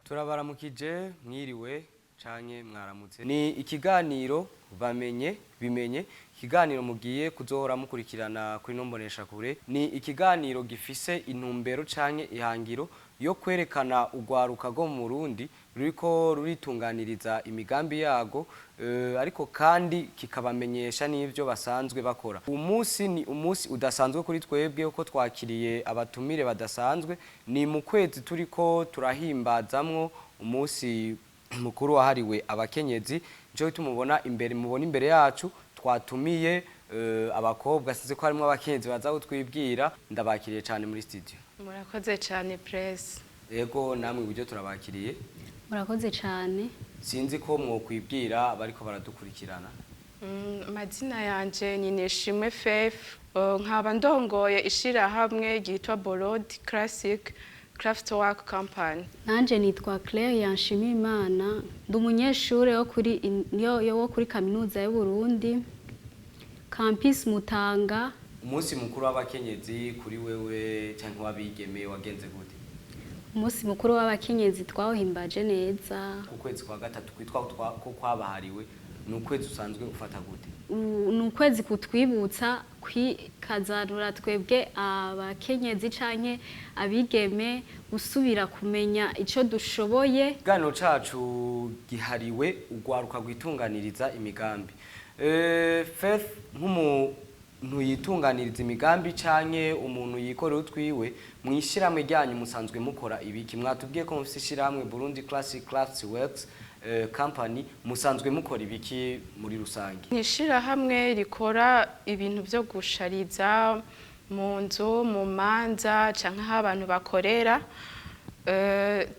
Turabaramukije, mwiriwe canke mwaramutse. Ni ikiganiro Bamenye Bimenye, ikiganiro mugiye kuzohora mukurikirana kuri no mboneshakure. Ni ikiganiro gifise intumbero canke ihangiro yo kwerekana urwaruka rwo mu Burundi ruriko ruritunganiriza imigambi yago, ariko kandi kikabamenyesha n'ivyo basanzwe bakora. Umunsi ni umunsi udasanzwe kuri twebwe kuko twakiriye abatumire badasanzwe. Ni mu kwezi turiko turahimbazamwo umunsi mukuru wahariwe abakenyezi. Nico tumubona imbere, mubona imbere yacu twatumiye abakobwa, sinzi ko harimwo abakenyezi baza kutwibwira. Ndabakiriye cyane muri studio. Murakoze cyane, Press. Yego, namwe iburyo turabakiriye. Murakoze cyane. Sinzi ko mwokwibwira bariko baradukurikirana. Amazina yanje ni Nishimwe Faith, nkaba ndongoye ishirahamwe ryitwa Borod Classic Craftwork Company. Nanje nitwa Claire Yanshimimana, ndi umunyeshure wo kuri Kaminuza y'u Burundi, Campus Mutanga. Umunsi mukuru w'abakenyezi kuri wewe cyangwa w'abigeme wagenze gute? Umunsi mukuru w'abakenyezi twawuhimbaje neza. Ku kwezi kwa gatatu kwitwa ko kwabahariwe, ni ukwezi usanzwe ufata gute? Ni ukwezi kutwibutsa kwikazanura twebwe abakenyezi canke abigeme, gusubira kumenya ico dushoboye. Ikiganiro cacu gihariwe urwaruka rwitunganiriza imigambi. Faith, nk'umuntu yitunganiriza imigambi canke umuntu yikorera utwiwe, mw'ishirahamwe ryanyu musanzwe mukora ibiki? Mwatubwiye ko mufise ishirahamwe Burundi Classic Crafts Works Company. Musanzwe mukora ibiki muri rusange? Ni ishirahamwe rikora ibintu byo gushariza mu nzu, mu manza canke aho abantu bakorera.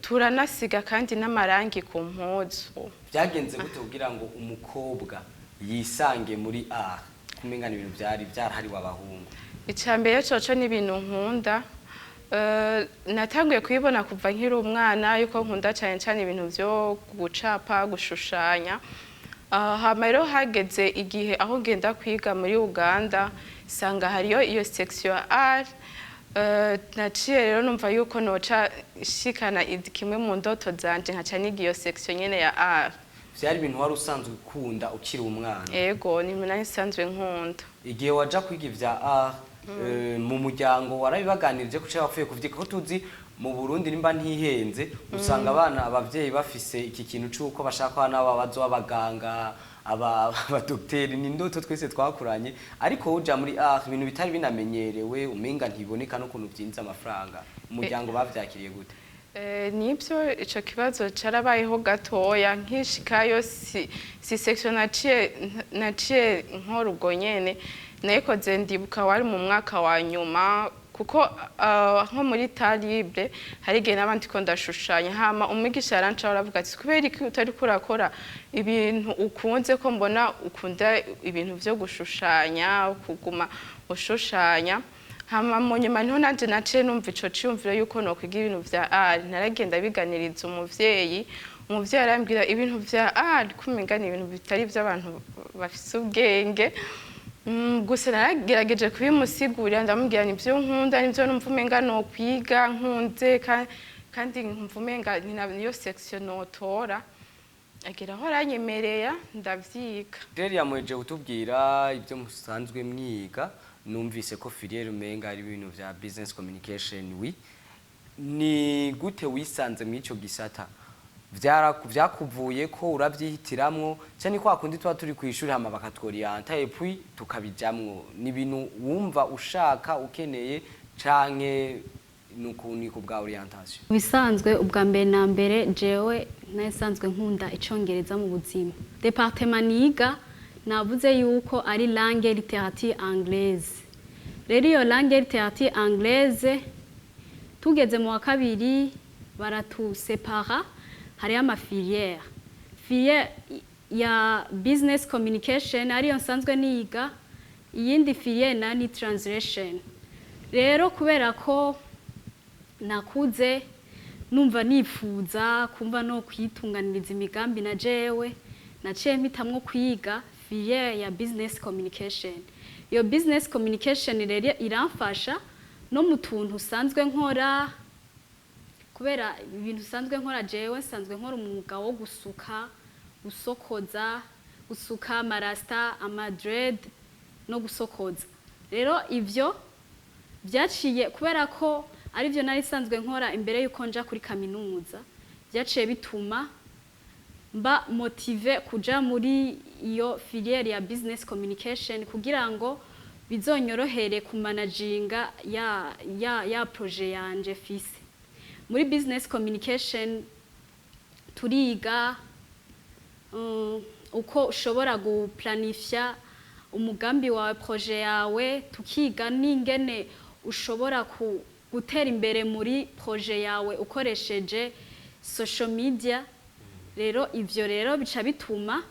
Turanasiga kandi n'amarangi ku mpuzu. Byagenze gute kugira ngo umukobwa yisange muri art, kumengana ibintu vyari vyarahariwe abahungu? Icambere coco ni ibintu nkunda. Natanguye kubibona kuva nkiri umwana yuko nkunda cyane cyane ibintu vyo gucapa, gushushanya. Hama rero hageze igihe aho ngenda kwiga muri Uganda, sanga hariyo iyo section ya art. Naciye rero numva yuko noca shikana kimwe mu ndoto zanje, nkaca niga iyo section nyene ya art. Vyari ibintu wari usanzwe ukunda ukiri umwana? Ego, ni ibintu nari nsanzwe nkunda. Igihe waja kwiga ivya art, mu muryango warabibaganirije ko wapfuye kuvyiga? Ko tuzi mu Burundi, nimba ntihenze, usanga abana, abavyeyi bafise iki kintu c'uko bashaka abana babo bazoba abaganga, abadokiteri, ni indoto twese twakuranye. Ariko uja muri art, ibintu bitari binamenyerewe, umenga ntiboneka n'ukuntu vyinjiza amafaranga, umuryango bavyakiriye gute? Nibyo, ico kibazo carabayeho gatoya nkishikayo. Si section naciye nkora ubwo nyene, nayikoze ndibuka wari mu mwaka wa nyuma, kuko nko muri temps libre hari igihe n'abandi ko ndashushanya. Hama umwigisha yaranca aravuga ati: "Kubera iki utariko urakora ibintu ukunze, ko mbona ukunda ibintu vyo gushushanya, kuguma ushushanya?" Hama mu nyuma niho nanje naciye numva ico ciyumviro yuko nokwiga ibintu vya art. Naragenda biganiriza umuvyeyi, umuvyeyi arambwira ibintu vya art kumenga ni ibintu bitari ivy'abantu bafise ubwenge. Gusa naragerageje kubimusigurira, ndamubwira nivyo nkunda, nivyo numva umenga nokwiga nkunze, kandi nkumva umenga niyo section notora. Agera aho aranyemerera, ndavyiga. Claire yamuheje kutubwira ibyo musanzwe mwiga. Numvise ko filière umenga ari ibintu vya business communication. Wi ni gute wisanze muri ico gisata? Vyakuvuye ko uravyihitiramwo, cyane kwa kundi tuba turi kw'ishuri hama bakatworienta et puis tukabijamwo? Ni ibintu wumva ushaka, ukeneye, canke ni ku bwa orientation? Mu bisanzwe, ubwa mbere na mbere, jewe nasanzwe nkunda Icongereza mu buzima. Département niga navuze yuko ari langue, littérature anglaise. Rero iyo langue, littérature anglaise, tugeze mu wa kabiri baratusepara, hariyo ama filières: filière ya business communication ariyo nsanzwe niga, iyindi filière nayo ni translation. Rero kubera ko nakuze numva nifuza kumva no kwitunganiriza imigambi, na jewe naciye mpitamwo kwiga filière ya business communication. Iyo business communication rero iramfasha no mu tuntu usanzwe nkora. Kubera ibintu usanzwe nkora, jewe nsanzwe nkora umwuga wo gusuka, gusokoza, gusuka amarasta, amadread no gusokoza. Rero ivyo byaciye, kubera ko aribyo nari nsanzwe nkora imbere yuko nja kuri kaminuza, byaciye bituma mba motivé kuja muri iyo filière ya business communication, kugira ngo bizonyorohere kumanaginga ya projet yanje fise. Muri business communication turiga uko ushobora guplanifya umugambi wawe, projet yawe, tukiga n'ingene ushobora gutera imbere muri projet yawe ukoresheje social media. Rero ivyo rero bica bituma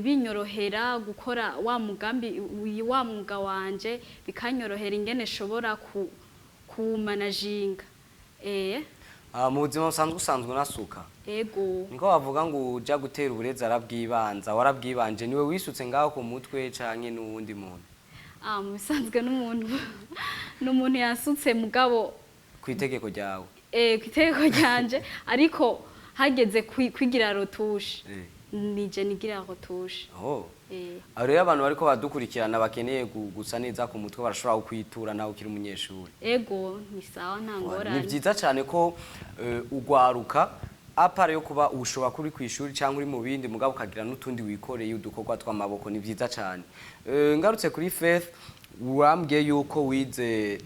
binyorohera gukora wa mugambi, wa mwuga wanje, bikanyorohera ingene nshobora kuwumanaginga. Ah, mu buzima busanzwe usanzwe unasuka? Ego. Niko bavuga ngo uja gutera uburezi arabwibanza. Warabwibanje? Niwe wisutse ngaho ku mutwe canke n'uwundi muntu? Ah, mu bisanzwe n'umuntu yansutse, mugabo ku itegeko ryawe? Ku itegeko ryanje, ariko hageze kwigira retouche, nije nigira retouche. Oh. Eh. Aho rero abantu bariko badukurikirana bakeneye gusa neza ku mutwe barashobora kukwitura nawe ukiri umunyeshuri? Ego, ni sawa, nta Ni ngorane. byiza cyane ko ugwaruka, à part yo kuba ushobora kuri ku ishuri cyangwa uri mu bindi, mugabo ukagira n'utundi wikoreye, udukorwa tw'amaboko, ni byiza cyane. Ngarutse kuri Faith, wambwiye yuko wize,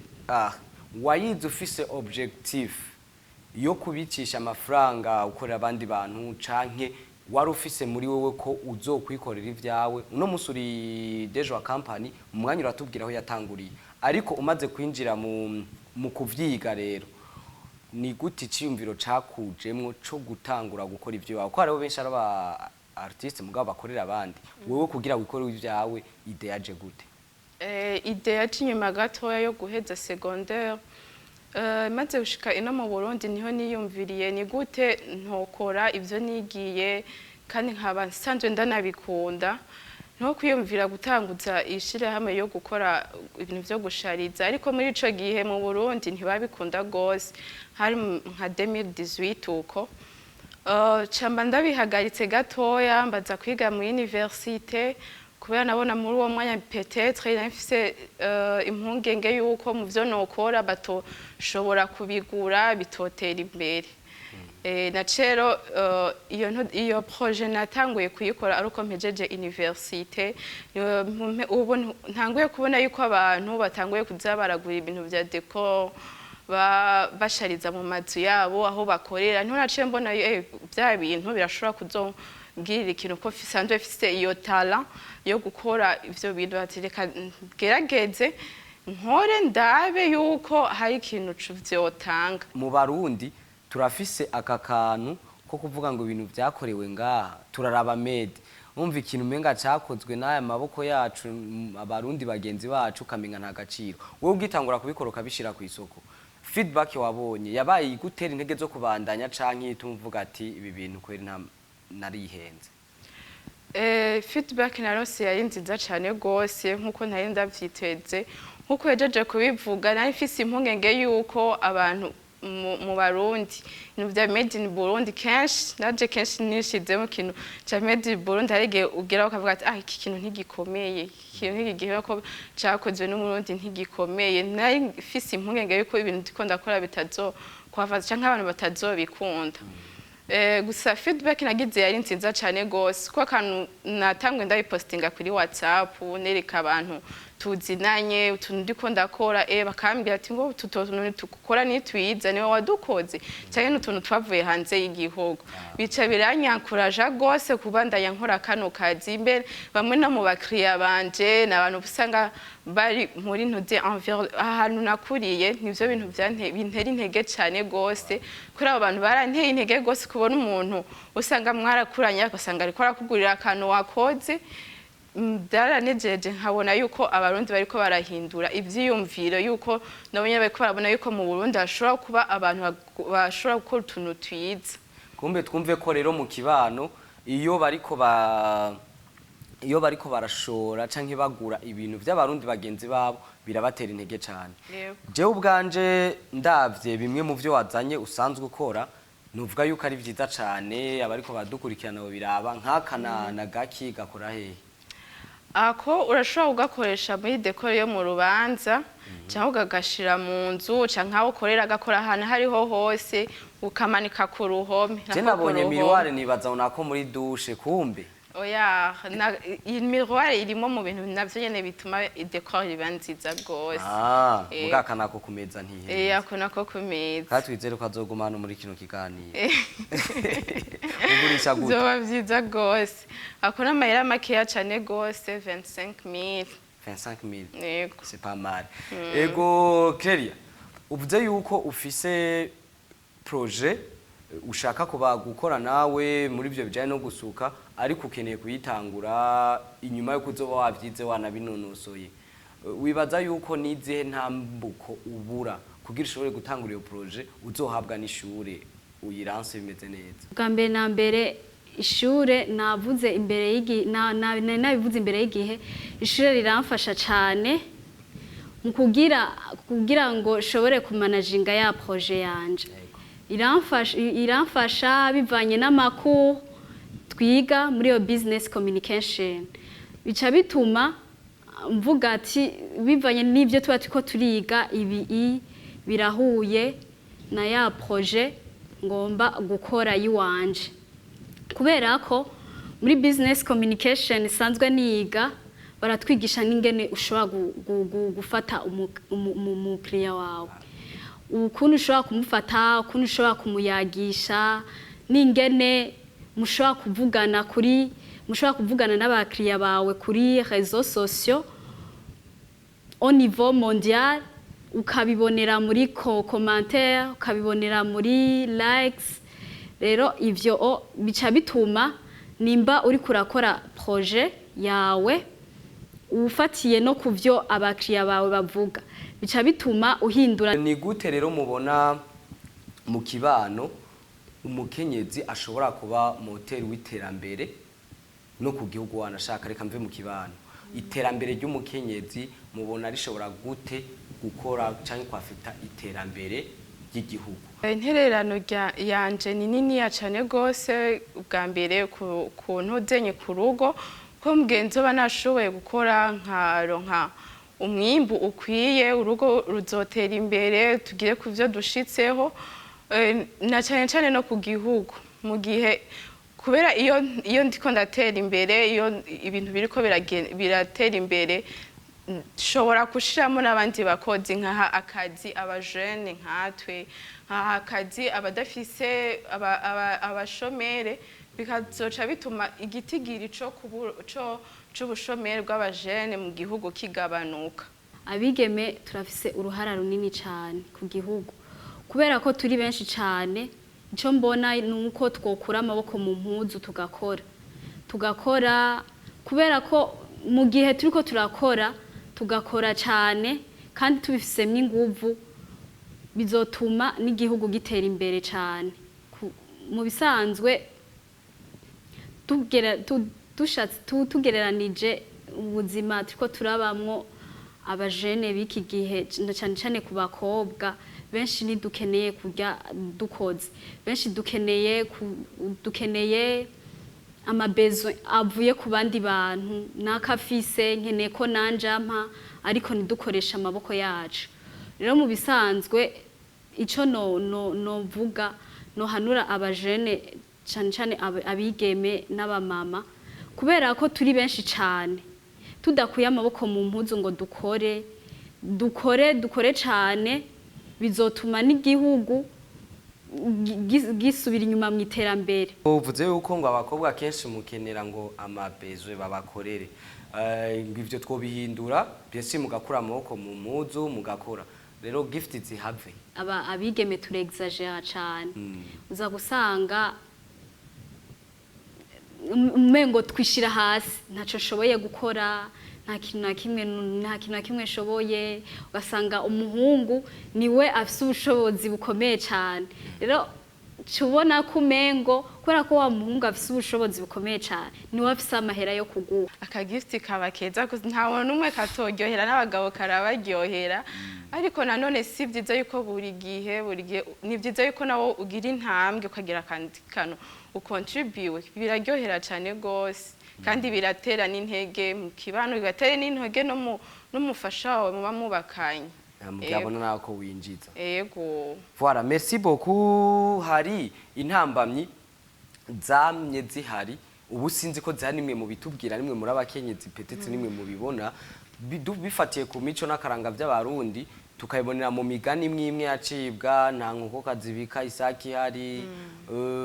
wayize ufise objectif yo kubicisha amafaranga ukorera abandi bantu, canke wari ufise muri wewe ko uzokwikorera ivyawe? Uno musi uri DG wa company, mu mwanya uratubwira aho yatanguriye, ariko umaze kwinjira mu kuvyiga rero, ni gute iciyumviro cakujemwo co gutangura gukora ivyo wawe? Ko hariho benshi ari aba artiste mugabo bakorera abandi, wewe kugira wikore ivyawe, idée yaje gute? Idée yaje inyuma gatoya yo guheza secondaire. Maze gushika ino mu Burundi, niho niyumviriye ni gute ntokora ivyo nigiye kandi nkaba nsanzwe ndanabikunda, niho kwiyumvira gutanguza ishirahamwe yo gukora ibintu vyo gushariza. Ariko muri ico gihe mu Burundi ntibabikunda gose, hari nka 2018 uko. Camba ndabihagaritse gatoya, mbaza kwiga mu université, kubera nabona muri uwo mwanya peut-être nari mfise impungenge yuko mu vyo nokora batoshobora kubigura, bitotera imbere. Na cero iyo projet natanguye kuyikora ari uko mpejeje université. Ubu ntanguye kubona yuko abantu batanguye kuza baragura ibintu vya décor, bashariza mu mazu yabo aho bakorera, niho naciye mbona bya bintu birashobora kuzongirira ikintu, ko sanzwe mfise iyo talent yo gukora ivyo bintu. Ati reka gerageze nkore ndabe yuko hari ikintu vyotanga. Mu Barundi turafise aka kantu ko kuvuga ngo ibintu vyakorewe ngaha, turaraba made, umva ikintu umenga cakozwe n'aya maboko yacu, abarundi bagenzi bacu, ukamenga nta gaciro. Wowe ugitangura kubikora ukabishira ku isoko, feedback wabonye yabaye igutera intege zo kubandanya, canke ituma uvuga ati ibi bintu kweri nta narihenze? Feedback narose yari nziza cyane gose, nkuko ntari ndavyiteze. Nkuko yajeje kubivuga, nari mfise impungenge yuko abantu mu Barundi ibintu vya made in Burundi, kenshi naje kenshi nishizemo ikintu ca made in Burundi, hari igihe ugeraho ukavuga ati ah, iki kintu ntigikomeye, iki kintu ntigigihe ko cakozwe n'Umurundi ntigikomeye. Nari mfise impungenge yuko ibintu ndiko ndakora bitazo kwavaza canke abantu batazobikunda. Gusa feedback nagize yari nziza cyane gose, kuko akantu natangwe ndabipostinga kuri WhatsApp, nereka abantu tuzinanye utuntu ndiko ndakora, bakambwira ati ngo utu tuntu tukora ni twiza, niwe wadukoze cyane n'utuntu twavuye hanze y'igihugu. Bica biranyankuraja gose kubandanya nkora kano kazi. Imbere bamwe no mu bakiriya banje ni abantu usanga bari muri ntuze ahantu nakuriye. Nivyo bintu bintera intege cyane gose, kuri abo bantu baranteye intege gose. Kubona umuntu usanga mwarakuranye ugasanga ariko arakugurira akantu wakoze, byaranejeje, nkabona yuko Abarundi bariko barahindura ivyiyumviro, yuko nabo nyene bariko barabona yuko mu Burundi hashobora kuba abantu bashobora gukora utuntu twiza. Kumbe twumve ko rero mu kibano iyo bariko ba Iyo bariko barashora canke bagura ibintu vy'Abarundi bagenzi babo, birabatera intege cane. Jewe ubwanje ndavye bimwe mu vyo wazanye usanzwe ukora, nuvuga yuko ari vyiza cane. Abariko baradukurikirana biraba nk'aka na gaki gakora hehe? Ako urashobora kugakoresha muri décor yo mu rubanza, cyangwa ukagashira mu nzu, cyangwa aho ukorera, agakora ahantu aho ariho hose, ukamanika ku ruhome. Je Nako ku nabonye ruhome. miroir, nibaza ngo nako muri douche, kumbe. Oya, iyi miroir irimo mu bintu navyo nyene bituma décor iba nziza gose. Ah, mugaka nako kumeza ntihe? Ako nako ku meza. Kandi twizere ko azoguma hano muri kino kiganiro. Ugurisha gute? Vyoba vyiza gose. Ako n'amahera makeya cane gose, 25 000. 25 000? Yego. C'est pas mal. Ego Clelia, uvuze yuko ufise projet ushaka kuba gukora nawe muri ibyo bijanye no gusuka, ariko ukeneye kuyitangura inyuma yo kuzoba wavyize, wanabinonosoye. Wibaza yuko nizihe ntambuko ubura kugira ushobore gutangura iyo projet uzohabwa n'ishure, uyiranse bimeze neza? Bwa mbere na mbere, ishure, navuze imbere y'igihe, nari nabivuze imbere y'igihe, ishure riramfasha cane mu kugira ngo nshobore kumanaginga ya projet yanje. Iramfasha bivanye n'amakuru twiga muri iyo business communication. Bica bituma mvuga ati bivanye n'ibyo tuba turiko turiga, ibi birahuye na ya projet ngomba gukora yiwanje, kubera ko muri business communication isanzwe niga baratwigisha n'ingene ushobora gufata umukiriya wawe, ukuntu ushobora kumufata, ukuntu ushobora kumuyagisha, n'ingene mushobora kuvugana kuri mushobora kuvugana n'abakiriya bawe kuri réseaux sociaux au niveau mondial, ukabibonera muri commentaire, ukabibonera muri likes. Rero ivyo bica bituma nimba uri kurakora projet yawe ufatiye no kuvyo abakiriya bawe bavuga, bica bituma uhindura. Ni gute rero mubona mu kibano umukenyezi ashobora kuba moteur w'iterambere no ku gihugu? Wanashaka reka mve mu kibano, iterambere ry'umukenyezi mubona rishobora gute gukora cyangwa kwafita iterambere ry'igihugu? Intererano yanje ni niniya cane gose. Ubwa mbere ku ntuzenye ku rugo, ko mugenzi uba nashoboye gukora nkaronka umwimbu ukwiye, urugo ruzotera imbere, tugire ku vyo dushitseho. Na cane cane no ku gihugu, mu gihe kubera iyo ndiko ndatera imbere, iyo ibintu biriko biratera imbere, nshobora gushiramo n'abandi bakozi, nkaha akazi abajene nkatwe, nkaha akazi abadafise abashomere, bikazoca bituma igitigiri co c'ubushomeri bw'abajene mu gihugu kigabanuka. Abigeme turafise uruhara runini cyane ku gihugu, kubera ko turi benshi cyane. Icyo mbona ni uko twokura amaboko mu mpuzu, tugakora, kubera ko mu gihe turiko turakora, tugakora cyane kandi tubifisemo inguvu, bizotuma n'igihugu gitera imbere cyane. Mu bisanzwe tugereranije ubuzima turiko turabamwo, abajene b'iki gihe, na cyane cyane ku bakobwa, benshi ntidukeneye kurya dukoze, benshi dukeneye amabezo avuye ku bandi bantu, n'akafise nkeneye ko nanje ampa, ariko ntidukoreshe amaboko yacu. Rero mu bisanzwe ico no novuga, nohanura abajene, cyane cyane abigeme n'abamama, kubera ko turi benshi cyane, tudakuye amaboko mu mpuzu ngo dukore, dukore, dukore cyane, bizotuma n'igihugu gisubira inyuma mu iterambere. Uvuze yuko ngo abakobwa kenshi mukenera ngo amabezwe babakorere. Ngo ivyo twobihindura byese, mugakura amaboko mu mpuzu mugakora, rero gift zihave. Aba abigeme turexagera cyane. Uza gusanga umengo twishira hasi, ntaco nshoboye gukora, nta kintu na kimwe, nta kintu na kimwe nshoboye. Ugasanga umuhungu niwe afise ubushobozi bukomeye cyane. Rero Cubona ko umengo kubera ko wa muhungu afise ubushobozi bukomeye cane, niwe afise amahera yo kuguha. Akagift kaba keza gusa, nta muntu n'umwe katoryohera, n'abagabo karabaryohera. Ariko nanone si byiza yuko buri gihe, buri gihe. Ni byiza yuko nawe ugira intambwe, ukagira akandi kantu ukontribuwe. Biraryohera cyane rwose, kandi biratera n'intege mu kibano, bigatera n'intege no mu n'umufasha wawe muba mubakanye. Mugihe abona nawe ko winjiza. Yego. Voilà, merci beaucoup. Hari intambamyi zamye zihari, ubu sinzi ko zihari, nimwe mu bitubwira, nimwe muri abakenyezi, peut-être nimwe mu bibona. Bifatiye ku mico n'akaranga by'Abarundi, tukabibonera mu migani imwe imwe yacibwa: nta nkoko kazibika isaki ihari.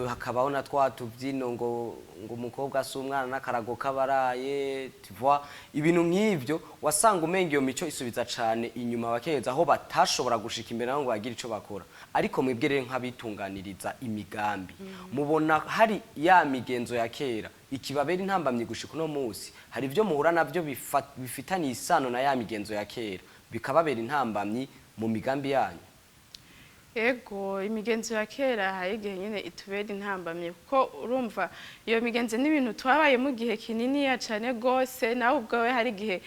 Hakabaho na twa tubyino ngo umukobwa si umwana n'akarago kabaraye, tu vois, ibintu nk'ivyo. Wasanga umenga iyo mico isubiza cane inyuma abakenyezi, aho batashobora gushika imbere nabo ngo bagire ico bakora. Ariko mwebwe rero nk'abitunganiriza imigambi, mubona hari ya migenzo ya kera ikibabera intambamyi gushika uno munsi? Hari ibyo muhura navyo bifitaniye isano na ya migenzo ya kera, bikababera intambamyi mu migambi yanyu? Ego, imigenzo ya kera hari igihe nyine itubera intambamye, kuko urumva iyo migenzo n'ibintu twabayemo igihe kininiya cyane rwose. Nawe ubwawe hari igihe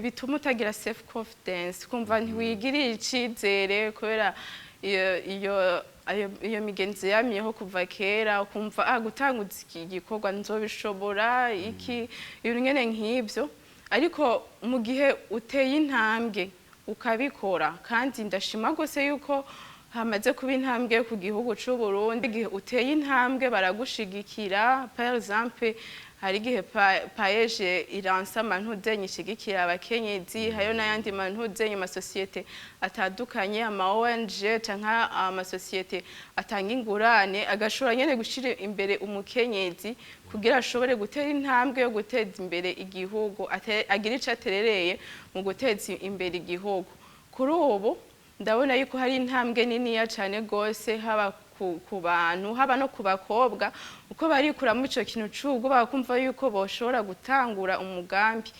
bituma utagira self confidence, kumva ntiwigiriye icizere kubera iyo migenzo yamyeho kuva kera, ukumva gutanguza iki gikorwa nzobishobora, iki, ibintu nyene nk'ibyo. Ariko mu gihe uteye intambwe ukabikora, kandi ndashima rwose yuko hamaze kuba intambwe ku gihugu c'u Burundi, igihe uteye intambwe baragushigikira. Par exemple, hari igihe PAEEJ iransa amantuzenye ishigikira abakenyezi, hariyo n'ayandi mantuzenye, amasosiyete atandukanye, ama ONG canke amasosiyete atanga ingurane, agashobora nyene gushira imbere umukenyezi kugira ashobore gutera intambwe yo guteza imbere igihugu, agire ico aterereye mu guteza imbere igihugu. Kuri ubu ndabona yuko hari intambwe niniya cane gose, haba ku bantu, haba no ku bakobwa, uko barikuramo ico kintu c'ubwo bakumva yuko boshobora gutangura umugambi.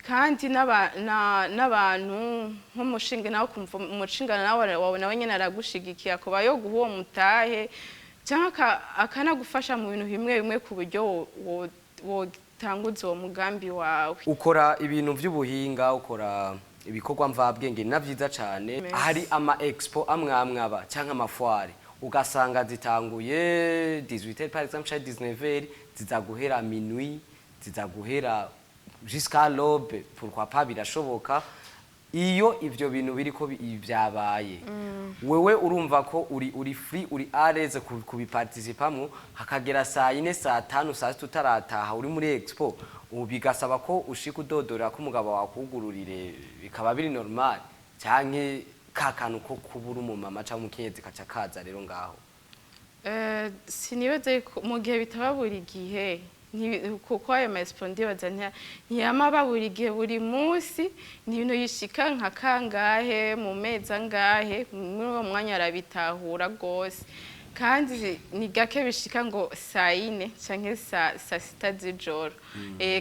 Kandi n'abantu nk'umushinga nawe, kumva umushinga nawe wawe nawe nyene aragushigikiye, akuba yo guha uwo mutahe cyangwa akanagufasha mu bintu bimwe bimwe ku buryo wotanguza uwo mugambi wawe. Ukora ibintu by'ubuhinga, ukora ibikorwa mvabwenge, na vyiza cane. Merci. Hari ama expo amwe amwe aba canke ama foire, ugasanga zitanguye 18h par exemple canke 19h, ziza guhera minuit, ziza guhera jusqu'à l'aube, pourquoi pas, birashoboka. Iyo ivyo bintu biriko vyabaye, wewe urumva ko uri free, uri à l'aise kubiparticipamwo, hakagera saa 4, saa 5, saa 6 utarataha, uri muri expo, ubu bigasaba ko ushika udodorera ko umugabo wakugururire, bikaba biri normal, canke ka kantu ko kubura umumama canke umukenyezi kaca kaza rero ngaho? Sinibaza yuko mu gihe bitaba buri gihe, kuko ayo ma expo ndibaza ntiyama aba buri gihe, buri munsi. Ni ibintu yishika nka kangahe mu mezi angahe, muri uwo mwanya arabitahura rwose. Kandi ni gake bishika ngo saa 4 canke saa 6 z'ijoro.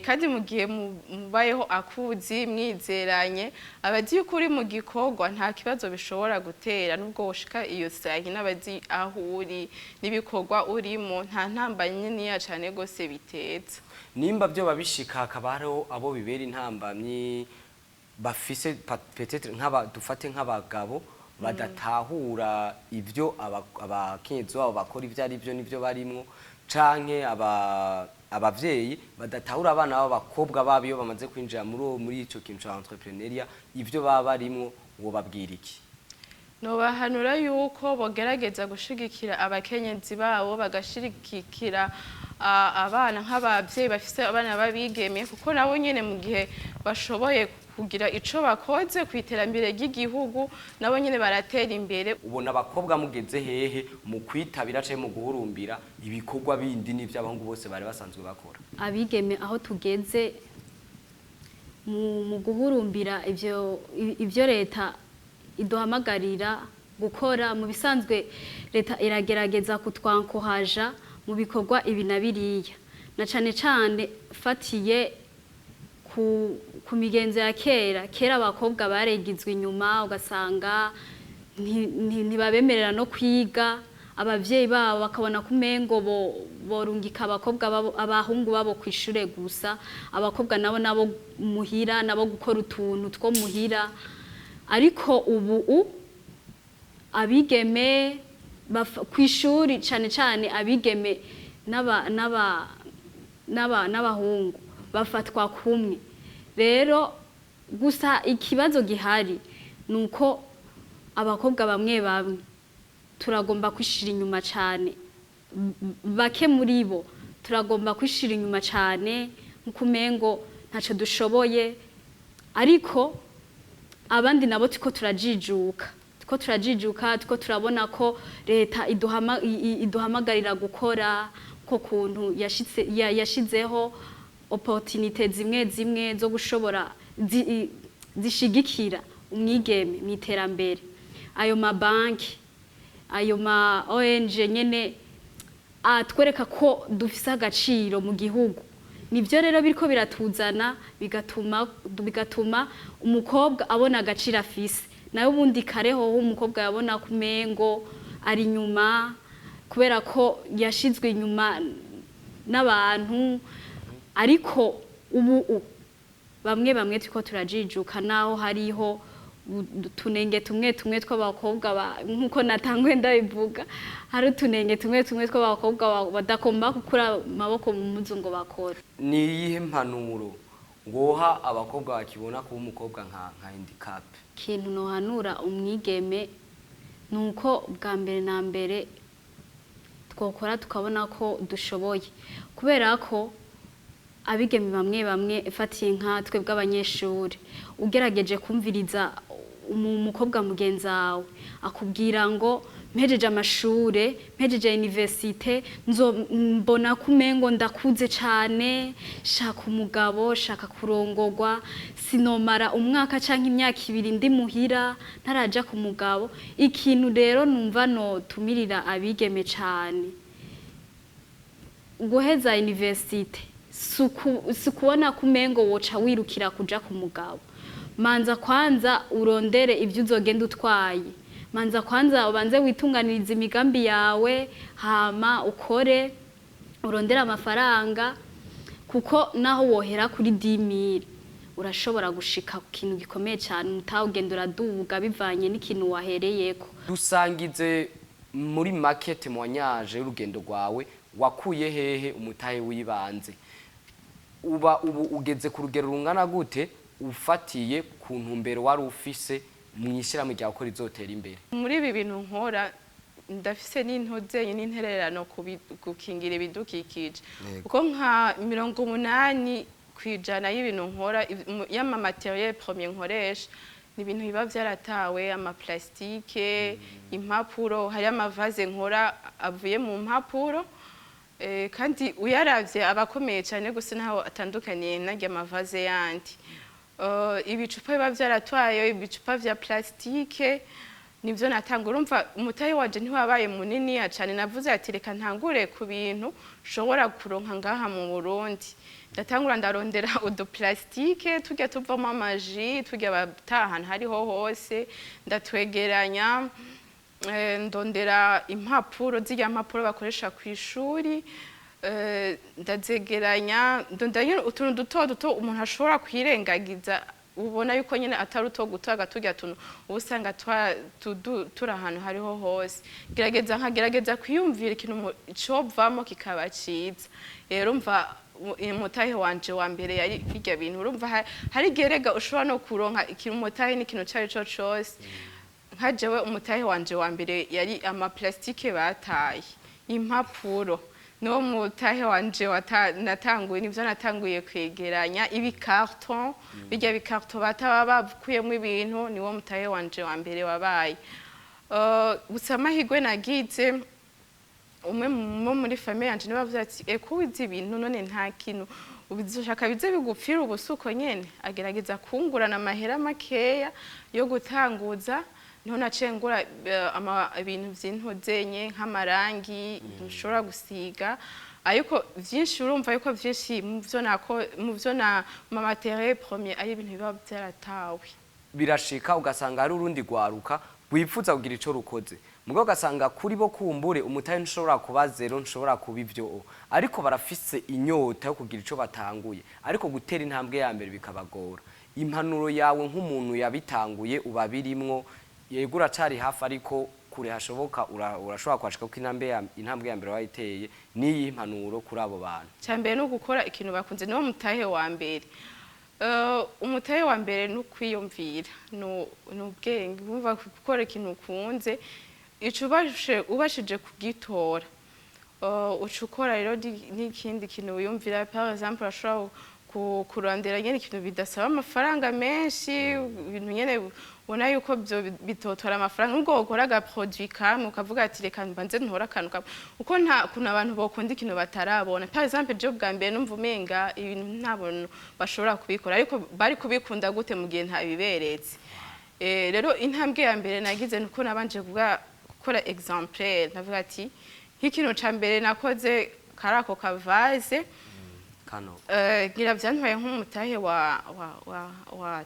Kandi mu gihe mubayeho akuzi mwizeranye, abazi yuko uri mu gikorwa, nta kibazo bishobora gutera nubwo woshika iyo saa 4, abazi aho uri n'ibikorwa urimo, nta ntambamyi niniya cane gose biteza. Nimba byo babishika, hakaba hariho abo bibera intambamyi bafise peut-être nk'aba, dufate nk'abagabo badatahura ibyo abakenyezi babo bakora ibyo ari byo n'ibyo barimwo, canke abavyeyi badatahura abana b'abakobwa babo iyo bamaze kwinjira muri ico kintu ca entrepreneuriat, ibyo baba barimwo, wobabwira iki? Nobahanura yuko bogerageza gushigikira abakenyezi babo, bagashigikira abana nk'abavyeyi bafise abana b'abigeme, kuko nabo nyene mu gihe bashoboye kugira ico bakoze ku iterambere ry'igihugu, nabo nyene baratera imbere. Ubona abakobwa mugeze hehe mu kwitabira canke mu guhurumbira ibikorwa bindi n'ivy'abahungu bose bari basanzwe bakora? Abigeme aho tugeze mu guhurumbira ivyo leta iduhamagarira gukora, mu bisanzwe leta iragerageza kutwankohaja mu bikorwa ibi na biriya, na cane cane fatiye ku migenzo ya kera. Kera abakobwa baregizwe inyuma, ugasanga ntibabemerera no kwiga. Abavyeyi babo bakabona ko umengo bo borungika abakobwa babo, abahungu babo kw'ishure gusa, abakobwa nabo muhira, nabo gukora utuntu two muhira. Ariko ubu abigeme kw'ishuri cane cane, abigeme n'abahungu bafatwa kumwe. Rero gusa ikibazo gihari nuko abakobwa bamwe bamwe turagomba kwishira inyuma cane. Bake muri bo turagomba kwishira inyuma cane, nkumengo ntaco dushoboye. Ariko abandi nabo tiko turajijuka, tiko turabona ko leta iduhamagarira gukora, ko kuntu yashizeho opportunité zimwe zimwe zo gushobora zishigikira umwigeme mu iterambere, ayo mabanki, ayo ma ONG nyene atwereka ko dufise agaciro mu gihugu. Nivyo rero biriko biratuzana, bigatuma umukobwa abona agaciro afise. Nayo ubundi kareho umukobwa yabona kumengo ari inyuma kubera ko yashizwe inyuma n'abantu. Ariko ubu bamwe bamwe turiko turajijuka, naho hariho utunenge tumwe tumwe tw'abakobwa, nkuko natanguye ndabivuga, hari utunenge tumwe tumwe tw'abakobwa badagomba gukura amaboko mu mpuzu ngo bakore. Ni iyihe mpanuro woha abakobwa bakibona kuba umukobwa nka handicap? Ikintu nohanura umwigeme ni uko bwa mbere na mbere twokora tukabona ko dushoboye, kubera ko abigeme bamwe bamwe, fatiye nka twebwe abanyeshuri, ugerageje kumviriza umukobwa mugenzi wawe, akubwira ngo mpejeje amashure, mpejeje université, nzo mbona ko umengo ndakuze cane, shaka umugabo, shaka kurongorwa, sinomara umwaka canke imyaka 2 ndi muhira ntaraja ku mugabo. Ikintu rero numva notumirira abigeme cane, guheza université si ukubona ko umengo woca wirukira kuja ku mugabo. Manza kwanza urondere ibyo uzogenda utwaye, manza kwanza ubanze witunganirize imigambi yawe, hama ukore, urondere amafaranga, kuko naho wohera kuri 10 000 urashobora gushika ku kintu gikomeye cyane. Umutahe ugenda uraduga bivanye n'ikintu wahereyeko. Dusangize muri make témoignage y'urugendo rwawe. Wakuye hehe umutahe w'ibanze? Uba ubu ugeze ku rugero rungana gute ufatiye ku ntumbero wari ufise mu ishyirahamwe ryawe ko rizotera imbere? Muri ibi bintu nkora ndafise n'intuzenye n'intererano gukingira ibidukikije, kuko nka 80% y'ibintu nkora, y'ama matériel premier nkoresha, ni ibintu biba vyaratawe: ama plastique, impapuro. Hari ama vase nkora avuye mu mpapuro. Kandi uyaravye aba akomeye cyane gusa ntaho atandukaniye n'arya ma vase yandi. Ibicupa biba vyaratwaye, ibicupa vya plastique, nivyo natanga. Urumva umutahe wanje ntiwabaye munini cyane. Navuze ati reka ntangure ku bintu nshobora kuronka ngaha mu Burundi. Ndatangura ndarondera udu plastique tujya tuvamo ama jus, tujya bata ahantu hariho hose, ndatwegeranya. Ndondera impapuro, zirya mpapuro bakoresha ku ishuri, ndazegeranya. Ndondera nyene utuntu duto duto umuntu ashobora kwirengagiza, ubona yuko nyine atari utwo gutaga, turya tuntu uba usanga turi ahantu hariho hose. Gerageza, nkagerageza kwiyumvira ikintu covamo kikaba ciza. Rero umva, umutahe wanje wa mbere yari birya bintu. Urumva hari igihe rega ushobora no kuronka ikintu, umutahe n'ikintu cari co cose. Nka jewe umutahe wanje wa mbere yari ama plastique bataye, impapuro. Niwo mutahe wanje natanguye, nivyo natanguye kwegeranya, ibi carton, birya bi carton bataba bavukuyemo ibintu. Niwo mutahe wanje wa mbere wabaye. Gusa amahirwe nagize, umwe muri famille yanje niwe bavuze ati eko wize ibintu, none nta kintu ubizoshaka bize bigupfira ubusuko nyene. Agerageza kungurana amahera makeya yo gutanguza. Niho naciye ngura ibintu vy'intuzenye nk'amarangi nshobora gusiga. Ariko vyinshi, urumva yuko vyinshi mu vyo nako mu vyo na ma matériel premier ari ibintu biba vyaratawe. Birashika ugasanga hari urundi rwaruka rwifuza kugira ico rukoze. Mugabo ugasanga kuri bo kumbure umutahe ntushobora kuba zéro, ntushobora kuba ivyo, ariko barafise inyota yo kugira ico batanguye, ariko gutera intambwe ya mbere bikabagora. Impanuro yawe nk'umuntu yabitanguye, ubabirimwo, yego uracari hafi, ariko kure hashoboka urashobora kuhashika, kuko intambwe ya mbere wayiteye, niyi impanuro kuri abo bantu? Cya mbere ni ugukora ikintu bakunze, niwo mutahe wa mbere. Umutahe wa mbere ni ukwiyumvira, ni ubwenge. Wumva gukora ikintu ukunze, ico ubashije kugitora, uca ukora rero n'ikindi kintu wiyumvira. Par exemple, urashobora kurondera nyene ikintu bidasaba amafaranga menshi, ibintu nyene ubona yuko byo bitotora amafaranga, nubwo wokora aga produit kamwe ukavuga ati: "Reka mbanze ntore akantu kamwe", uko nta kuntu abantu bokunda ikintu batarabona. Par exemple, je bwa mbere numva umenga ibintu nta bantu bashobora kubikora, ariko bari kubikunda gute mu gihe ntabiberetse? Rero intambwe ya mbere nagize nuko nabanje gukora exemplaire. Ndavuga ati nk'ikintu ca mbere nakoze kari ako ka vase. Kano? Ngira vyantwaye nk'umutahe wa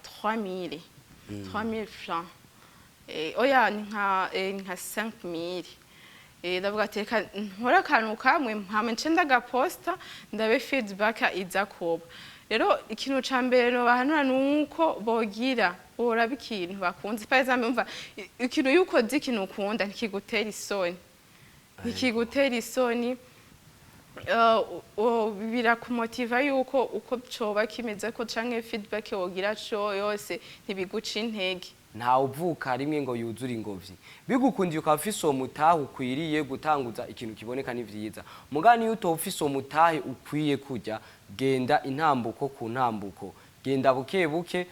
3000 3000 francs, oya, ni nka 5000. Ndavuga ati reka nkore akantu kamwe, mpama nce ndagaposta, ndabe feedback iza kuba. Rero ikintu ca mbere nobahanura nuko bogira boraba ikintu bakunze. Par exemple, umva, ikintu iyo ukoze ikintu ukunda ntikigutera isoni, ntikigutera isoni. Birakumotiva yuko uko coba kimeze ko canke feedback wogira co yose ntibiguca intege. Ntawe uvuka rimwe ngo yuzure ingobyi. Bigukundiye ukaba ufise uwo mutahe ukwiriye gutanguza ikintu kiboneka, ni vyiza. Mugani iyo utoba ufise uwo mutahe ukwiye kurya, genda intambuko ku ntambuko, genda buke buke,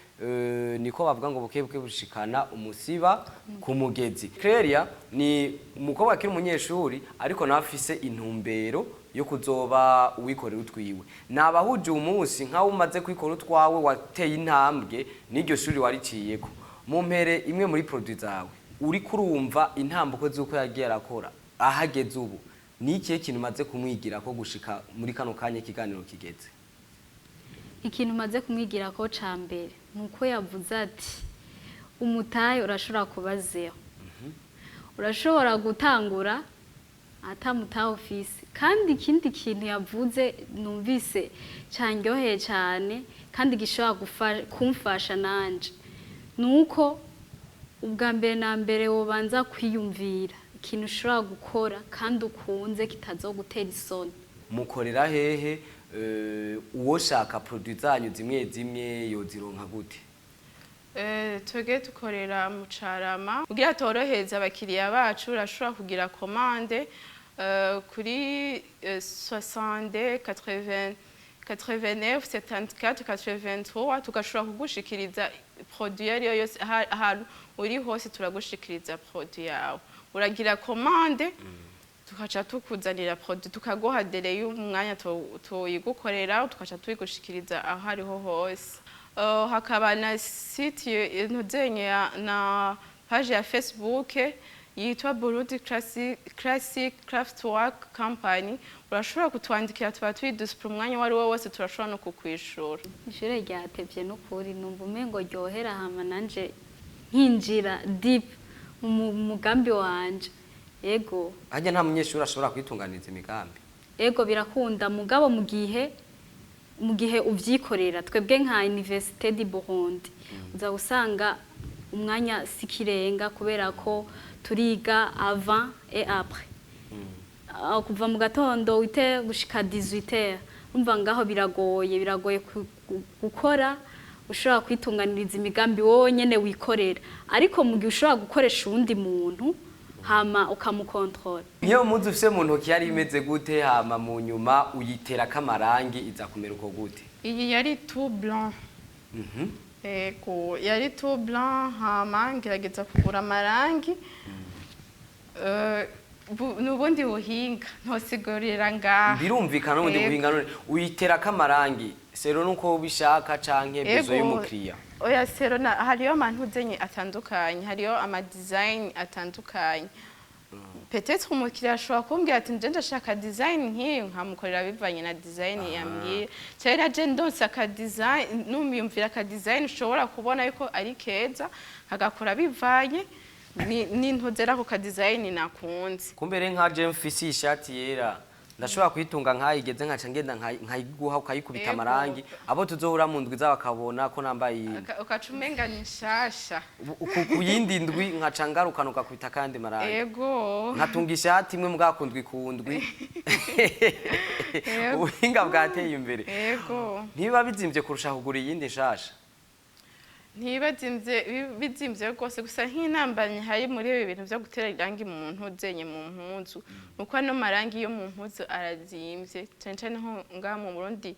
niko bavuga ngo buke buke bushikana umusiba ku mugezi. Cleria ni umukobwa akiri umunyeshuri, ariko nawe afise intumbero yo kuzoba uwikorera utwiwe. Nabahuje umunsi nkaho umaze kwikora utwawe, wateye intambwe n'iryo shuri wariciyeko, mu mpere imwe muri produit zawe uri kurumva intambuko z'uko yagiye arakora ahageze ubu, ni ikihe kintu umaze kumwigira ko gushika muri kano kanya ikiganiro kigeze? Ikintu umaze kumwigira ko ca mbere ni uko yavuze ati umutahe urashobora kuba zéro, urashobora gutangura ata mutahe ufise. Kandi ikindi kintu yavuze numvise candyoheye cyane kandi gishobora kumfasha nanje ni uko ubwa mbere na mbere wobanza kwiyumvira ikintu ushobora gukora kandi ukunze kitazogutera isoni. Mukorera hehe? Uwoshaka produit zanyu zimwe zimwe yozironka gute? Twebwe dukorera mu Carama. Kugira torohereza abakiriya bacu, urashobora kugira commande kuri 60 80 89 74 83, tugashobora kugushikiriza produit iyo ariyo yose. Ahantu uri hose turagushikiriza produit yawe. Uragira commande, tukaca tukuzanira produit, tukaguha délai y'umwanya tuyigukorera, tukaca tuyigushikiriza aho ariho hose. Hakaba na site ntuzenye na page ya Facebook yitwa Burundi Classic Craftwork Company. Urashobora kutwandikira, tuba turi dispo umwanya uwo ari wo wose, turashobora no kukwishura. Ishure ryatevye n'ukuri, numva umengo ryohera hama nanje nkinjira deep mu mugambi wanje, ego. Harya nta munyeshuri ashobora kwitunganiriza imigambi? Ego, birakunda, mugabo mu gihe uvyikorera. Twebwe nka Université du Burundi uza gusanga umwanya sikirenga, kubera ko turiga avant et après. Kuva mu gatondo 8 gushika 18, umva ngaho biragoye gukora ushobora kwitunganiriza imigambi wowe nyene wikorera. Ariko mu gihe ushobora gukoresha uwundi muntu hama ukamukontorora. Nk'iyo muzi ufise mu ntoki yari imeze gute, hama mu nyuma uyiterako amarangi iza kumera uko gute? Iyi yari tout blanc. Ego, yari tout blanc, hama ngerageza kugura amarangi. N'ubundi buhinga ntosigurira ngaha. Birumvikana, n'ubundi Ego. buhinga. None uyiterako amarangi selon nuko ubishaka canke besoin Ego. y'umukiriya? Oya, selon hariyo amantuzenye atandukanye, hariyo ama design atandukanye. Peut-être umukiriya ashobora kumbwira ati nje ndashaka design nk'iyo, nkamukorera bivanye na design yambwiye, cyangwa na je ndonse aka design, numiyumvira aka design ushobora kubona yuko ari keza, nkagakora bivanye. N'intozera ku ka design nakunze. Kumbere nka je mfise ishati yera, ndashobora kuyitunga nkayigeze, nkaca ngenda nkayiguha ukayikubita amarangi, abo tuzohura mu ndwi za bakabona ko nambaye iyindi. Ukaca umenga ni nshasha. Ku yindi ndwi nkaca ngarukana ugakubita kandi marangi. Ego. Nkatunga ishati imwe mbwa kundwi kundwi. Yego. Ubuhinga bwateye imbere. Ego. Ntibiba bizimvye kurusha kugura iyindi nshasha? Ntiba bizimvye rwose. Gusa nk'intambamyi hari muri ibi bintu vyo gutera irangi mu ntuzenye mu mpuzu, nuko ano marangi yo mu mpuzu arazimvye cane cane nko ngaha mu Burundi,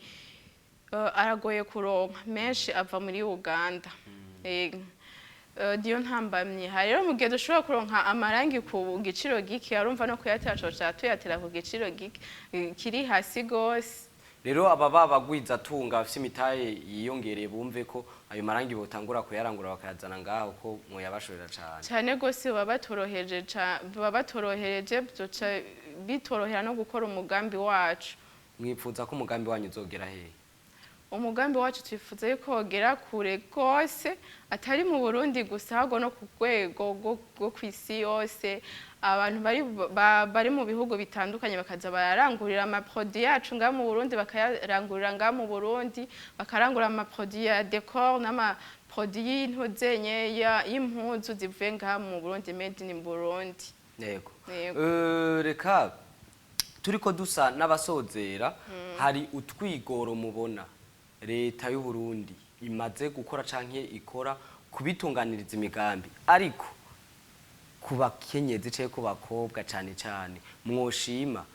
aragoye kuronka, menshi ava muri Uganda. Niyo ntambamyi hari rero. Mu gihe dushobora kuronka amarangi ku giciro gike, arumva no kuyatera coca tuyatera ku giciro gike, kiri hasi gose. Rero aba babagwiza tunga bafise imitahe yiyongereye bumve ko ayo marangi botangura kuyarangura bakayazana ngaho, ko mwoyabashorera cane. Cyane rwose, baba batorohereje, byoca bitorohera no gukora umugambi wacu. Mwipfuza ko umugambi wanyu uzogera hehe? Umugambi wacu twifuza yuko wogera kure rwose, atari mu Burundi gusa, ahubwo no ku rwego rwo kw'isi yose. Abantu bari mu bihugu bitandukanye bakaza bararangurira ama produits yacu ngaha mu Burundi, bakayarangurira ngaha mu Burundi, bakarangura ama produits ya décor n'ama produits y'intuzenye y'impuzu zivuye ngaha mu Burundi, made in Burundi. Yego. Yego. Reka turiko dusa n'abasozera. Hari utwigoro mubona leta y'u Burundi imaze gukora canke ikora kubitunganiriza imigambi, ariko ku bakenyezi canke ku bakobwa cane cane, mwoshima?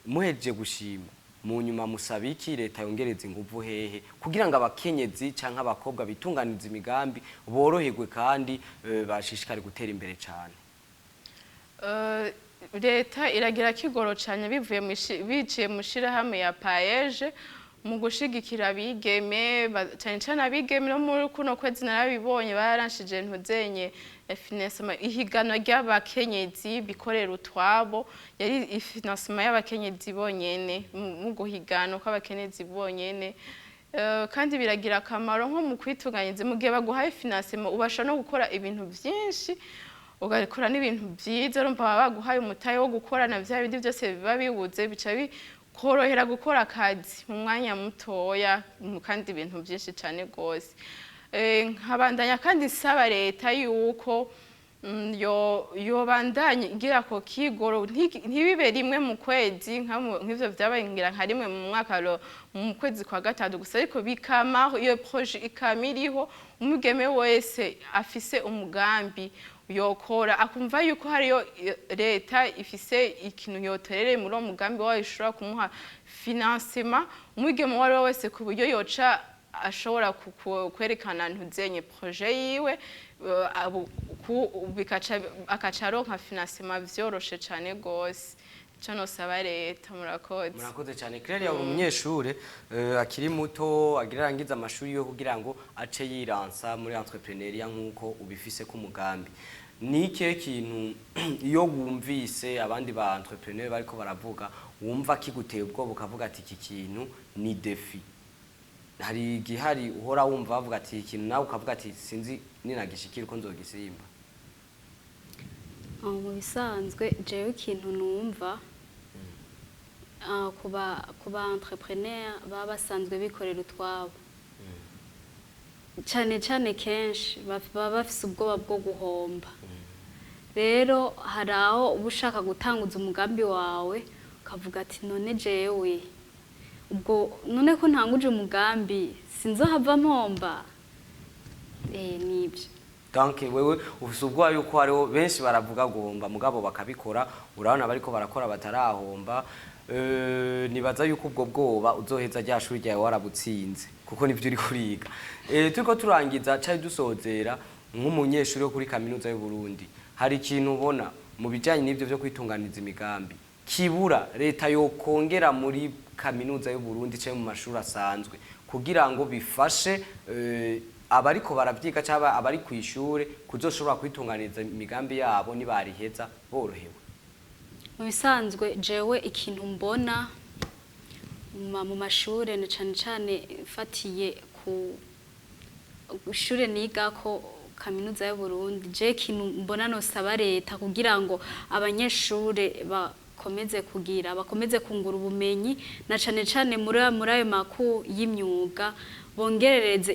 Muhejeje gushima, mu nyuma musaba iki leta yongereza inguvu hehe kugira ngo abakenyezi canke abakobwa bitunganiriza imigambi boroherwe kandi bashishikare gutera imbere cane? Leta iragira kigoro cyane bivuye biciye mu shirahamwe ya PAEEJ mu gushigikira abigeme, cyane cyane abigeme. No muri kuno kwezi narabibonye, baranshije ntuzenye financement, ihiganwa ry'abakenyezi bikorera utwabo. Yari financement y'abakenyezi bonyene, mu guhigana kw'abakenyezi bonyene. Kandi biragira akamaro nko mu kwitunganyiriza. Mu gihe baguhaye financement, ubasha no gukora ibintu byinshi, ugakora n'ibintu byiza. Urumva baba baguhaye umutahe wo gukorana bya bindi byose biba bibuze, bica bikorohera gukora akazi mu mwanya mutoya, kandi ibintu byinshi cyane rwose. Nkabandanya kandi nsaba leta yuko yo yobandanya igira ko kigoro, ntibibe rimwe mu kwezi nk'ivyo vyabaye, ngira nka rimwe mu mwaka, mu kwezi kwa gatanu gusa, ariko bikamaho, iyo projet ikama iriho. Umugeme wese afise umugambi yokora akumva yuko hariyo leta ifise ikintu yoterereye muri uwo mugambi wayo, ishobora kumuha financement, umwigeme uwo ari we wese, ku buryo yoca ashobora kwerekana ntuzenye projet yiwe, akaca aronka financement vyoroshe cane gose. Ico nosaba leta. Murakoze. Murakoze cyane. Claire, uri umunyeshure akiri muto, agira arangiza amashuri yo kugira ngo ace yiransa muri entrepreneuriat nk'uko ubifise ku mugambi. Ni ikihe kintu iyo wumvise abandi ba entrepreneur bariko baravuga wumva kiguteye ubwoba, ukavuga ati iki kintu ni défi? Hari igihari uhora wumva bavuga ati iki kintu, nawe ukavuga ati sinzi ninagishikira uko nzogisimba? Mu bisanzwe jewe ikintu numva ku ba entrepreneur baba basanzwe bikorera utwabo, cyane cyane kenshi baba bafise ubwoba bwo guhomba. Rero hari aho uba ushaka gutanguza umugambi wawe, ukavuga ati none jewe ubwo none ko ntanguje umugambi sinzohava mpomba? Nibyo. Donc wewe ufise ubwoba yuko hariho benshi baravuga guhomba, mugabo bakabikora. Urabona bariko barakora batarahomba. Nibaza yuko ubwo bwoba uzoheza rya shuri ryawe warabutsinze, kuko nivyo uri kuriga. Turiko turangiza cari dusozera, nk'umunyeshuri wo kuri kaminuza y'u Burundi, hari ikintu ubona mu bijanye n'ivyo vyo kwitunganiza imigambi kibura, leta yokongera muri kaminuza y'u Burundi canke mu mashuri asanzwe, kugira ngo bifashe abariko baravyiga cyangwa abari kw'ishure kuzoshobora kwitunganiriza imigambi yabo nibariheza borohewe? Mu bisanzwe jewe ikintu mbona mu mashure, na cane cane mfatiye ku ishure nigako. Kaminuza y'u Burundi, je ikintu mbona nosaba leta kugira ngo abanyeshure bakomeze kugira, bakomeze kungura ubumenyi, na cane cane muri ayo ma cours y'imyuga, bongerereze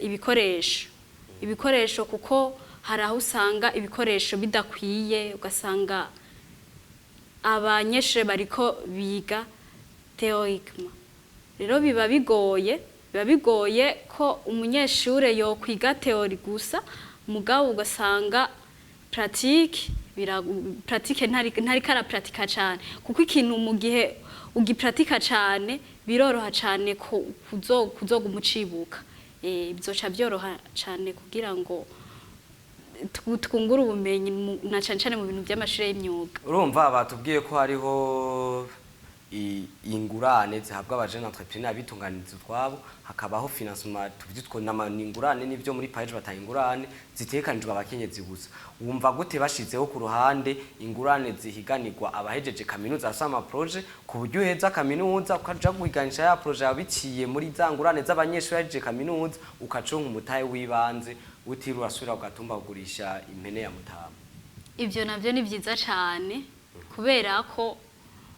ibikoresho, kuko hari aho usanga ibikoresho bidakwiye, ugasanga abanyeshure bariko biga théoriquement. Rero biba bigoye ko umunyeshure yokwiga théorie gusa, mugabo ugasanga pratique pratique ntari karapratika cane, kuko ikintu mu gihe ugipratika cane biroroha cane ko kuzoguma ucibuka. Bizoca byoroha cane kugira ngo twungure ubumenyi na cane cane mu bintu by'amashure y'imyuga. Urumva batubwiye ko hariho ingurane zihabwa aba jeunes entrepreneurs bitunganiriza utwabo, hakabaho financement tuvyitwo n'ingurane n'ivyo muri PAEEJ batanga ingurane zitekanijwe abakenyezi gusa. Wumva gute bashizeho ku ruhande ingurane zihiganirwa abahejeje kaminuza bafise ama projets, ku buryo uheza kaminuza ukaja guhiganisha ya projet yawe biciye muri za ngurane z'abanyeshuri bahejeje kaminuza, ukaconka umutahe w'ibanze, utiriwe urasubira ugatumba kugurisha impene ya mutama? Ivyo navyo ni vyiza cane, kubera ko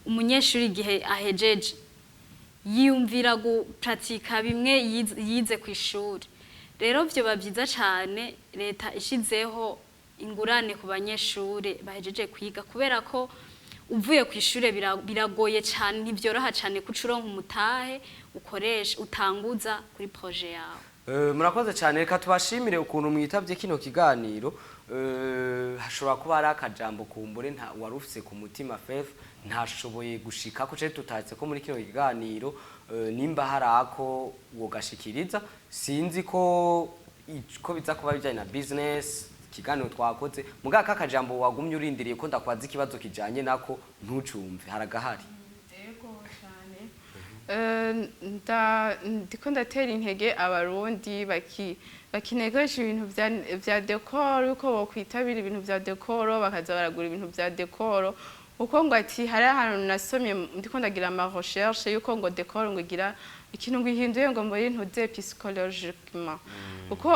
umunyeshuri igihe ahejeje yiyumvira gupratika bimwe yize ku ishuri. Rero vyoba vyiza cane leta ishizeho ingurane ku banyeshuri bahejeje kwiga, kubera ko uvuye ku ishure biragoye cane, ntivyoroha cane kuca uronka umutahe ukoresha utanguza kuri projet yawe. Murakoze cyane, reka tubashimire ukuntu mwitavye kino kiganiro. Hashobora kuba hari akajambo kumbure nta wari ufise ku mutima Faith ntashoboye gushika ko cari tutatse ko muri kino kiganiro. Nimba hari ako wogashikiriza, sinzi ko biza kuba bijanye na business ikiganiro twakoze, mugabo kakajambo wagumye urindiriye ko ndakwaza ikibazo kijanye nako ntucumve haragahari. Ego cyane. Ndiko ndatera intege Abarundi bakinegoresha ibintu vya décor, uko bokwitabira ibintu vya décor, bakaza baragura ibintu vya décor, uko ngo ati hari ahantu nasomye ndiko ndagira ama recherche yuko ngo décor ngo igira ikintu ngo ihinduye ngo muri ntuze psychologiquement, kuko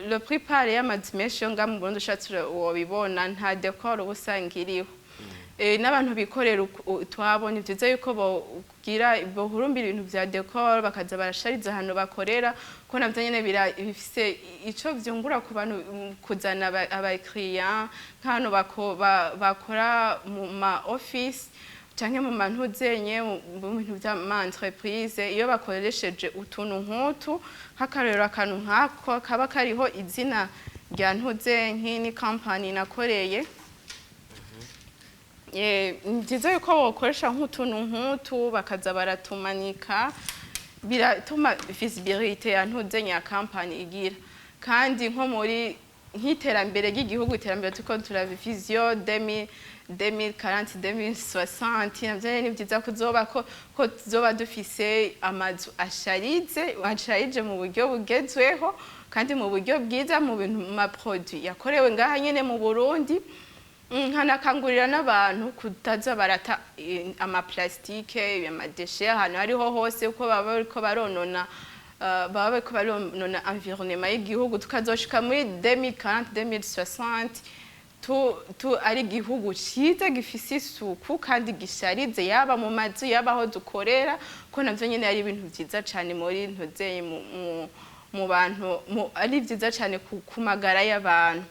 la plupart y'amazu menshi yo ngaha mu Burundi, ushatse wobibona, nta décor uba usanga iriho. N'abantu bikorera utwabo, ni vyiza yuko bogira bohurumbira ibintu vya décor, bakaza barashariza ahantu bakorera, ko navyo nyene bifise ico vyungura ku bantu, kuzana abakiriya nk'ahantu bakora mu ma office canke mu mantuzenye, mu bintu vy'ama entreprise. Iyo bakoresheje utuntu nk'utu, nk'akarorero akantu nk'ako kaba kariho izina rya ntuze nk'ini company nakoreye. Ni byiza yuko bokoresha nk'utuntu nk'utu bakaza baratumanika, biratuma visibilité ya ntuzenya ya company igira. Kandi nko muri nk'iterambere ry'igihugu, iterambere turiko turaba vision 2040, 2060, navyo ni byiza kuzoba ko tuzoba dufise amazu asharize, asharije mu buryo bugezweho kandi mu buryo bwiza, mu bintu, mu ma produits yakorewe ngaha nyene mu Burundi. Nkanakangurira n'abantu kutaza barata ama plastique, ama déchets ahantu hariho hose, uko baba bariko baronona baba bariko baronona environnement y'igihugu. Tukazoshika muri 2040, 2060 tu ari igihugu ciza gifise isuku kandi gisharize, yaba mu mazu, yaba aho dukorera, ko navyo nyene ari ibintu vyiza cane muri ntuzeye mu bantu, ari vyiza cane ku magara y'abantu.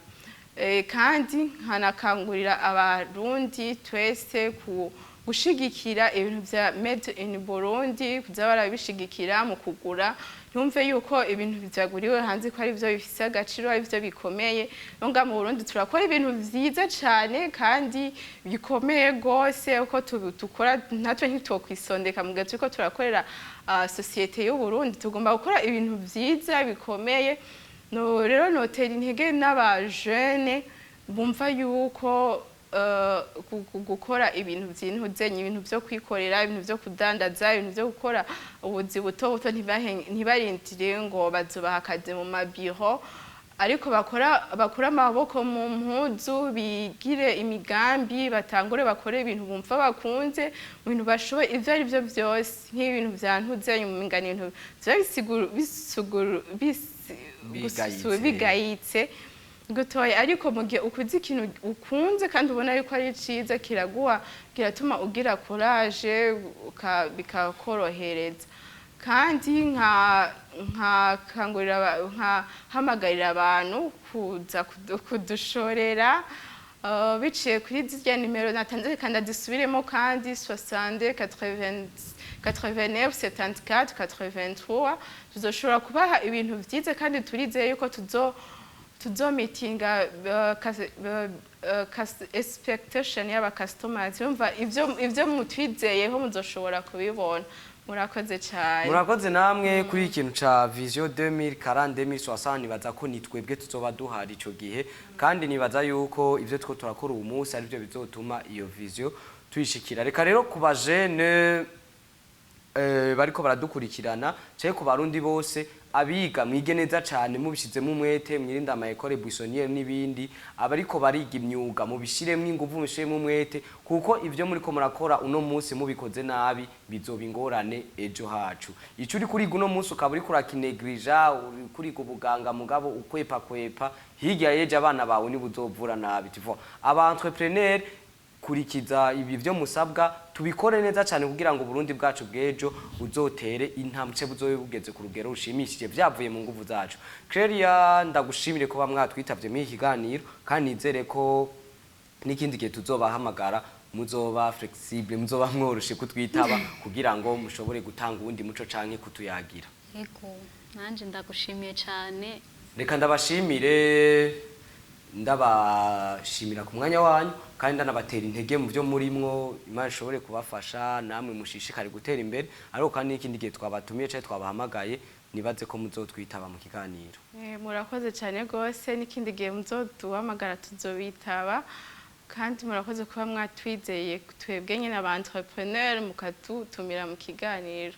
Kandi nkanakangurira Abarundi twese ku gushigikira ibintu vya made in Burundi, kuza barabishigikira mu kugura. Ntumve yuko ibintu vyaguriwe hanze ko ari vyo bifise agaciro, ari vyo bikomeye. Nonga mu Burundi turakora ibintu vyiza cane kandi bikomeye gose, uko dukora natwe ntitwokwisondeka mu gihe turiko turakorera société y'u Burundi. Tugomba gukora ibintu vyiza bikomeye. No rero notera intege n'abajene bumva yuko gukora ibintu vy'intuzenye, ibintu vyo kwikorera, ibintu vyo kudandaza, ibintu vyo gukora ubuzi buto buto, ntibarindire ngo bazobaha akazi mu mabiro, ariko bakora amaboko mu mpuzu, bigire imigambi, batangure bakore ibintu bumva bakunze, mu bintu bashoboye ivyo ari vyo vyose, nk'ibintu vya ntuzenye mu mingano, ibintu vyo Bigayitse. bigayitse. Gutoya, ariko mu gihe ukuze ikintu ukunze kandi ubona yuko ari ciza, kiraguha, kiratuma ugira courage, bikakorohereza. Kandi nkakangurira nkahamagarira abantu kuza kudushorera biciye kuri zirya nimero natanze, kandi adisubiremo kandi: 62 80 89 74 83. Tuzoshobora kubaha ibintu vyiza kandi turizeye yuko tuzomeetinga expectation y'aba customers. Urumva, ivyo mutwizeyeho muzoshobora kubibona. Murakoze cyane. Murakoze namwe. Kuri iki kintu ca vision 2040 2060, nibaza ko ni twebwe tuzoba duhari ico gihe, kandi nibaza yuko ivyo two turakora uyu munsi arivyo bizotuma iyo vision tuyishikira. Reka rero ku bajene bariko baradukurikirana canke ku Barundi bose, abiga mwige neza cane mubishizemo umwete, mwirinde ama école buissonnière n'ibindi. Abariko bariga imyuga, mubishiremwo inguvu, mubishiremwo umwete, kuko ivyo muriko murakora uno munsi mubikoze nabi bizoba ingorane ejo hacu. Ico uri kuriga uno munsi ukaba uriko urakinegrija, uri kuriga ubuganga mugabo ukwepa kwepa, hirya y'ejo abana bawe nibuzovura nabi. Tu vois, aba entrepreneur, kurikiza ibi byo musabwa, tubikore neza cyane kugira ngo Burundi bwacu bw'ejo buzotere intambwe, buzobe bugeze ku rugero rushimishije byavuye mu nguvu zacu. Clelia, ndagushimire kuba mwatwitavye muri iki kiganiro, kandi nizere ko n'ikindi gihe tuzobahamagara muzoba flexible, muzoba mworoshe kutwitaba kugira ngo mushobore gutanga uwundi muco canke kutuyagira. Ego, nanje ndagushimiye cyane. Reka ndabashimire, ndabashimira ku mwanya wanyu, kandi ndanabatera intege mu byo murimwo. Imana ishobore kubafasha, namwe mushishikare gutera imbere. Ariko kandi n'ikindi gihe twabatumiye cyangwa twabahamagaye, nibaze ko muzotwitaba mu kiganiro. Murakoze cyane rwose. N'ikindi gihe muzoduhamagara tuzobitaba. Kandi murakoze kuba mwatwizeye twebwe nyine aba entrepreneur, mukadutumira mu kiganiro.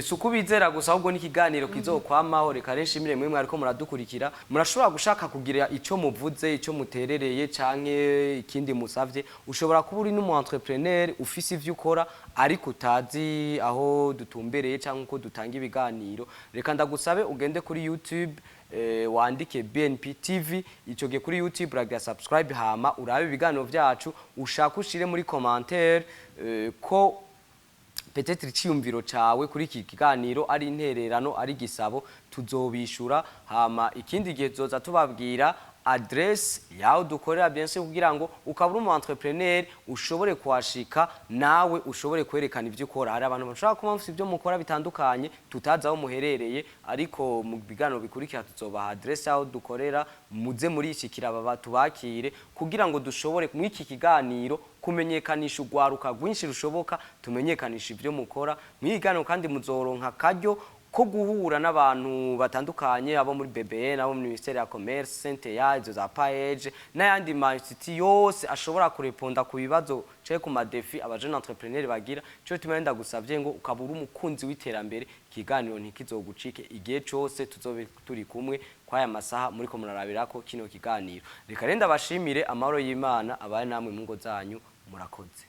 Si ukubizera gusa, ahubwo n'ikiganiro kizokwamaho. Reka rero nshimire mwe mwariko muradukurikira. Murashobora gushaka kugira ico muvuze, ico muterereye canke ikindi musavye. Ushobora kuba uri n'umu entrepreneur, ufise ivyo ukora ariko utazi aho dutumbereye canke uko dutanga ibiganiro. Reka ndagusabe ugende kuri YouTube, wandike BNP TV. Ico gihe kuri YouTube uragira subscribe, hama urabe ibiganiro vyacu. Ushaka ushire muri commentaire ko peut-être iciyumviro cawe kuri iki kiganiro, ari intererano, ari gisabo, tuzobishura. Hama ikindi gihe tuzoza tubabwira adresse yaho dukorera, bien sûr, kugira ngo ukaba uri umu entrepreneur ushobore kuhashika, nawe ushobore kwerekana ivyo ukora. Hari abantu bashobora kuba mufite ibyo mukora bitandukanye tutazi aho muherereye, ariko mu biganiro bikurikira tuzobaha adresse yaho dukorera, muze murishikira baba tubakire, kugira ngo dushobore muri iki kiganiro kumenyekanisha urwaruka rwinshi rushoboka, tumenyekanisha ibyo mukora. Muri iki kiganiro kandi muzoronka akaryo ko guhura n'abantu batandukanye, abo muri BBN, abo muri ministère ya commerce, CNTIA, izo za PAEEJ n'ayandi ma institut yose ashobora kureponda ku bibazo canke ku ma défis aba jeune entrepreneur bagira. Cyo tuma ndagusavye ngo ukaba uri umukunzi w'iterambere, ikiganiro ntikizogucike. Igihe cose tuzobe turi kumwe kwaya masaha muriko murarabirako kino kiganiro. Reka rero ndabashimire. Amahoro y'Imana abaye namwe mu ngo zanyu. Murakoze.